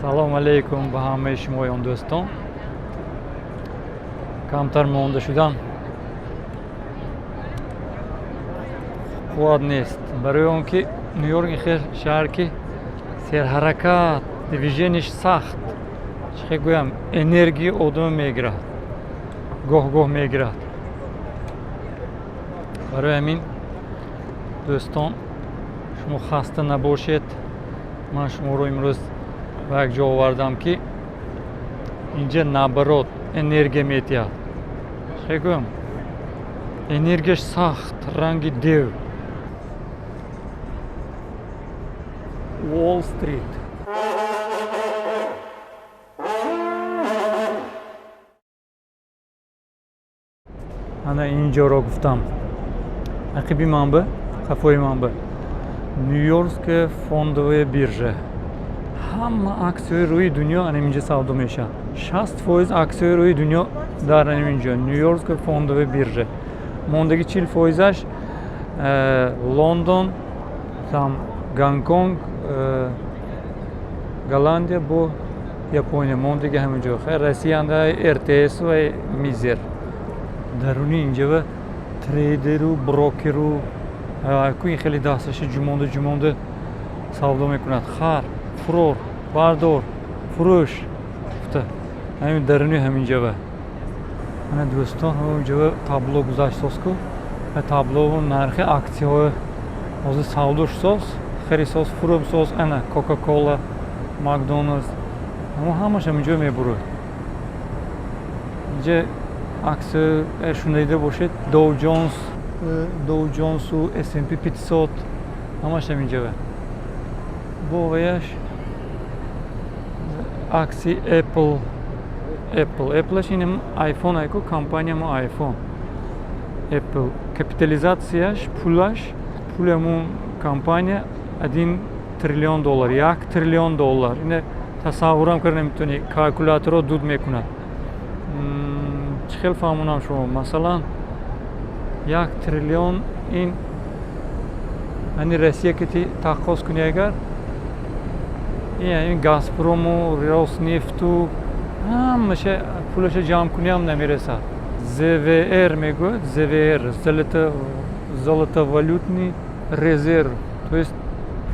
Салом алейкум ба ҳамаи шумоён, дӯстон. Камтар монда шудам, қувват нест, барои он ки Ню-Йорк хел шаҳр ки серҳаракат, движение ш сахт, чӣ хел гӯям, энергияи одама мегирад, гоҳ-гоҳ мегирад. Барои ҳамин, дӯстон, шумо хаста набошед. Ман шуморо имрӯз ба як ҷо овардам, ки инҷа, наоборот, энергия метиҳад. Чӣ хел гӯям, энергияш сахт, ранги дев. Уолл Стрит. Ана инҷоро гуфтам. Ақиби ман ба, қафои ман ба Нью-Йоркская фондовая биржа. Ҳама аксияҳои рӯи дунё ана инҷа савдо мешавад. 60% аксияҳои рӯи дунё дар инҷо, Нью-Йоркская фондовая биржа. Мондаги 40 фоизаш Лондон, там Гонконг, Голландия бо Япония, мондаги ҳамин ҷо. Хайр, Россиянда РТС ва мизер. Даруни инҷава трейдеру, брокеру ку ин хеле дасташа ҷумонда ҷумонда савдо мекунад. Хар, фурор, бардор, фурӯш гуфта. Ҳамин даруни ҳаминҷава. Ана, дӯстон, ҳаминҷава табло гузаштост ку. Табло нархи аксияҳои ҳозир савдош соз, харисоз, фурӯшсоз, ана Кока-Кола, Макдоналдс, ҳамо ҳамаш ҳаминҷо мебурад. Инҷа аксия шунида бошед, Доу Ҷонс, Доу Ҷонсу S&P 500 ҳамаш ҳаминҷава. Бо ваяш акси Apple, Apple, Appleаш ин iPhone айку, компания мо iPhone. Apple капитализатсияш, пулаш, пули ҳамун компания 1 триллион доллар, 1 триллион доллар. Ина тасаввурам карда наметавонӣ, калькуляторро дуд мекунад. Чӣ хел фаҳмонам шумо? Масалан, 1 триллион ин ани Россия ки таққос кунӣ агар, ин Газпрому, Роснефту ҳамаша пулаша ҷамъ кунӣ ҳам намерасад. ЗВР мегӯяд, ЗВР, золотовалютный резерв, то есть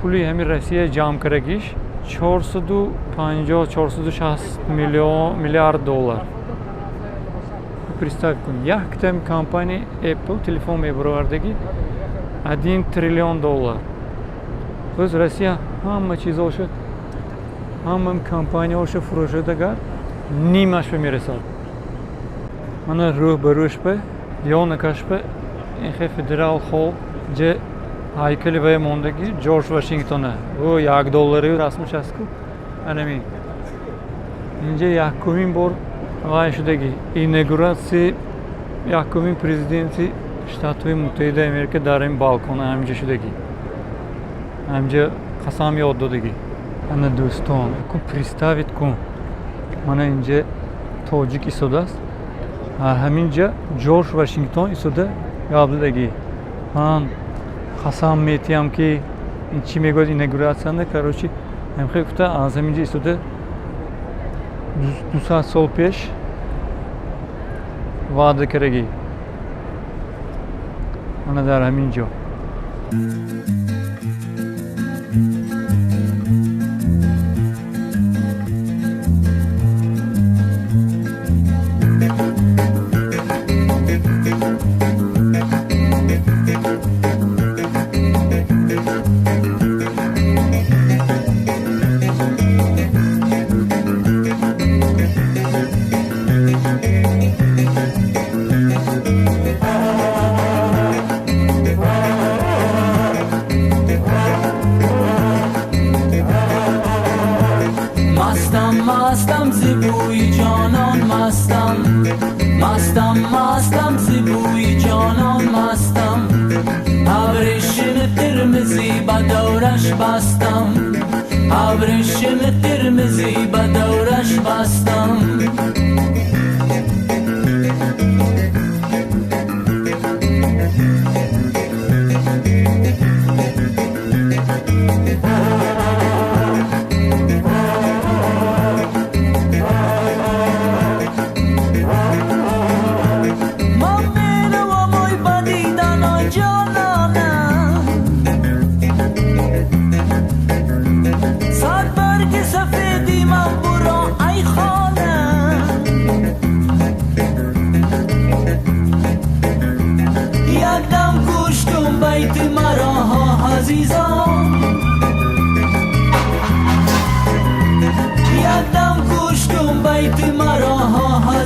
пули ҳамин Россия ҷамъ кардагиш 450, 460 миллион миллиард доллар. Представь кун, якта компания Apple телефон мебаровардагӣ 1 триллион доллар. То есть Россия ҳама чизоша, ҳама компанияҳоша фурӯшад агар, нимаш ба мерасад. Мана рӯ ба рӯш ба ёнакаш ба ин хе Федерал Холл ҷа ҳайкали вай мондагӣ, Ҷорҷ Вашингтона. Ӯ 1 доллари расмаш аст ку. Анамин. Инҷа якумин бор вай шудагӣ, инаугуратсияи якумин президенти Штатҳои Муттаҳидаи Америка дар ин балкон ҳаминҷа шудагӣ. Ҳаминҷа қасам ёд додагӣ. Ана, дӯстон, ку представить кун. Мана инҷа тоҷик истодааст. Ҳаминҷа Ҷорҷ Вашингтон истода гап задагӣ. Ман қасам метиҳам ки ин чӣ мегӯяд инаугуратсияна, короче, ҳамхел гуфта аз ҳаминҷа истода 200 сол пеш ваъда кардагӣ. Ана дар ҳамин ҷо. Мастам, мастам, зи бӯи ҷонон мастам, мастам, мастам, зи бӯи ҷонон мастам. Абрешими қирмизӣ ба давраш бастам, абрешими қирмизӣ ба давраш бастам.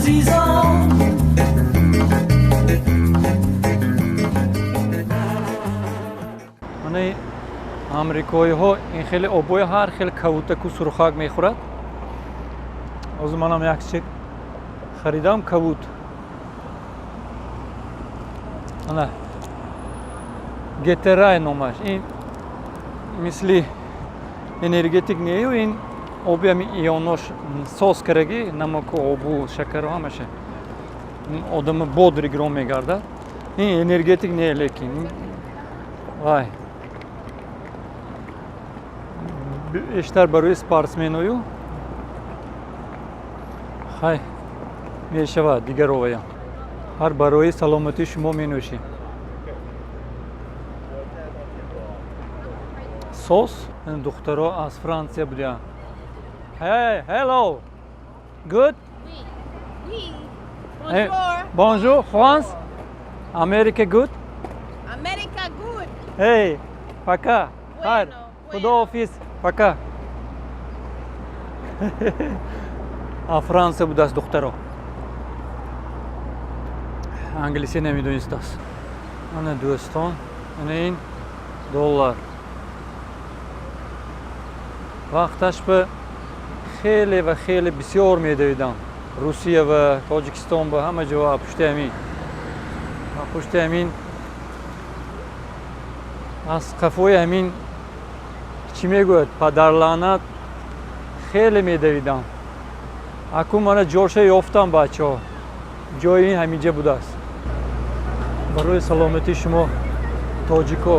Азизон. Мана амрикоиҳо ин хеле обои ҳар хел кавутаку сурхак мехӯрад. Ҳозир манам як чек харидам кавут. Ана Гетерай номаш. Ин мисли энергетик нею, ин оби ҳами ионош сос караги, намаку, обу, шакару ҳамаша. Одама бодрый гирон мегардад. Ин энергетик не, лекин вай бештар барои спортсменою хай мешавад, дигар оваям. Ҳар барои саломатии шумо менӯшем. Сос духтаро аз Франсия будиянд. Hey, hello. Good? Oui. Oui. Hey, Bonjour. Bonjour, France. America good? America good. Hey, пока. Хайр. Bueno, Худоҳофиз. Пока. А Франция будааст духтаро. Англисӣ намедонистааст. Ана дӯстон, ана ин доллар. Вақташ ба хеле ва хеле бисёр медавидам. Русия ва Тоҷикистон ба ҳама ҷо пушти ҳамин. Пушти ҳамин, аз қафои ҳамин, чӣ мегӯяд, падарлаънат хеле медавидам. Акун мана ҷоша ёфтам, бачаҳо. Ҷои ин ҳаминҷа будааст. Барои саломатии шумо, тоҷико.